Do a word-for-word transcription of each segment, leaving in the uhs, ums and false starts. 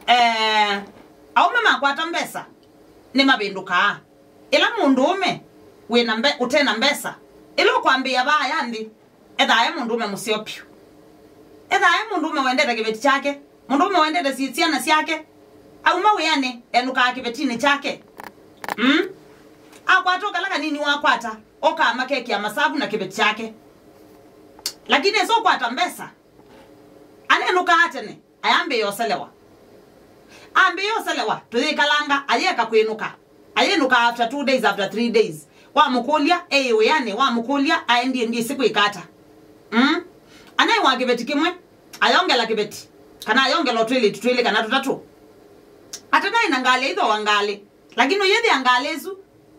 Eh, aũme makwata mbesa nĩmavĩndũkaa. Ĩla mũndũũme wĩna mbe, ũte na mbesa, ĩla ũkwambĩĩa vaa ya nthĩ, ethaa e mũndũũme mũseo vyũ. Ethaa e mũndũũme wendete kĩveti kyake, mũndũũme wendete si-, syana syake. Auma wĩanĩ, enũkaa kĩvetinĩ kyake. Mm? Akwata o kala kanini wakwata, okaa makekĩa masavu na kĩveti kyake. Lakini esa ũkwata mbesa, anenũkaa tene, ayambĩĩa ũselewa. Ambĩĩa ũselewa, tũyĩkalanga, ayeka kwĩnũka. Ayĩnũka after two days, after three days. Wamũkũlya, "Ĩ wĩanĩ?" Wamũkũlya, "Aendie, ndyĩsĩ kwĩka ata." Mm? Anaĩ wa kĩveti kĩmwe, ayongela kĩveti, kana ayongela o twĩlĩtu twĩlĩ kana tũtatũ. Ata naĩ na ngalĩ, aithoa ngalĩ. Lakini ũyĩthĩa ngalĩ ĩsu,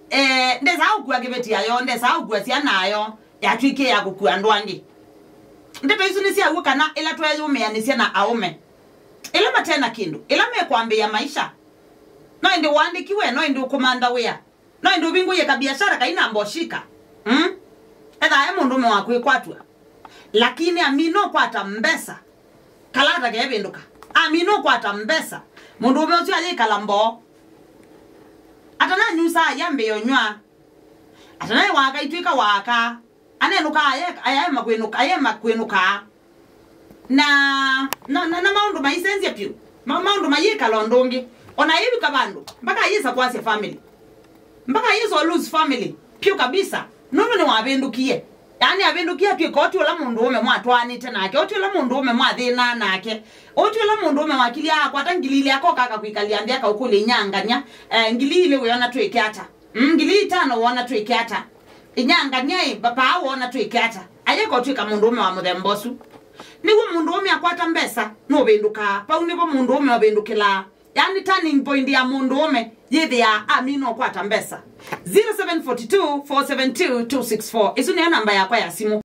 eh, ndesaa ũkua kĩveti ayo, ndesaa ũkua syana ayo, yatw'ĩkie ya kũkua andũ angĩ. Ndeto isu nĩ sya w'o kana ĩla tweeyũmĩanĩsya na aũme. Ĩla mate na kĩndũ, ĩla mekwambĩĩa maisha. No ĩndĩ ũandĩkiwe, no ĩndĩ ũkũmantha wĩa, no ĩndĩ ũvingũie kabiashara kaina mboshika. Mm? Ethaa e mũndũũme wa kwĩkwatw'a. Lakini amina ũkwata mbesa, kalata keevĩndũka. Amina ũkwata mbesa, mũndũũme ũsu ayĩkala mboo. Atananyusaa, ayambĩĩa ũnyw'a. Atanaĩ waka itw'ĩka waka. Anenũkaa, aye-, ayema kwĩnũka, ayema kwĩnũkaa. Na, na, na, na maũndũ maisenzya vyũ. Ma-, maũndũ mayĩkala ũndũ ũngĩ. Ona yĩvika vandũ, mpaka ayĩsa kwasya family. Mpaka ayĩsa lose family vyũ kabisa. Nũndũ nĩwavĩndũkie. Yaani avĩndũkie atw'ĩka ũti ũla mũndũũme mwatwaanĩte nake, ũti ũla mũndũũme mwathĩnaa nake, ũti ũla mũndũũme wakilya akwata ngili ilĩ akoka akakwĩkalya nthĩ akaũkũlya, "Inyangany'a, eh, ngili ilĩ wĩona twĩke ata? Mm, ngili itano wona twĩke ata? Inyangany'a ĩ, papa wona twĩke ata?" Ayeka ũtw'ĩka mũndũũme wa mũthemba ũsu. Nĩw'o mũndũũme akwata mbesa, nũvĩndũkaa. Vau nĩvo mũndũũme ũvĩndũkĩlaa. Yaani turning point ya mũndũũme yĩthĩaa amina ũkwata mbesa. Zero seven four two, four seven two, two six four. Ĩsu nĩyo namba yakwa ya simũ.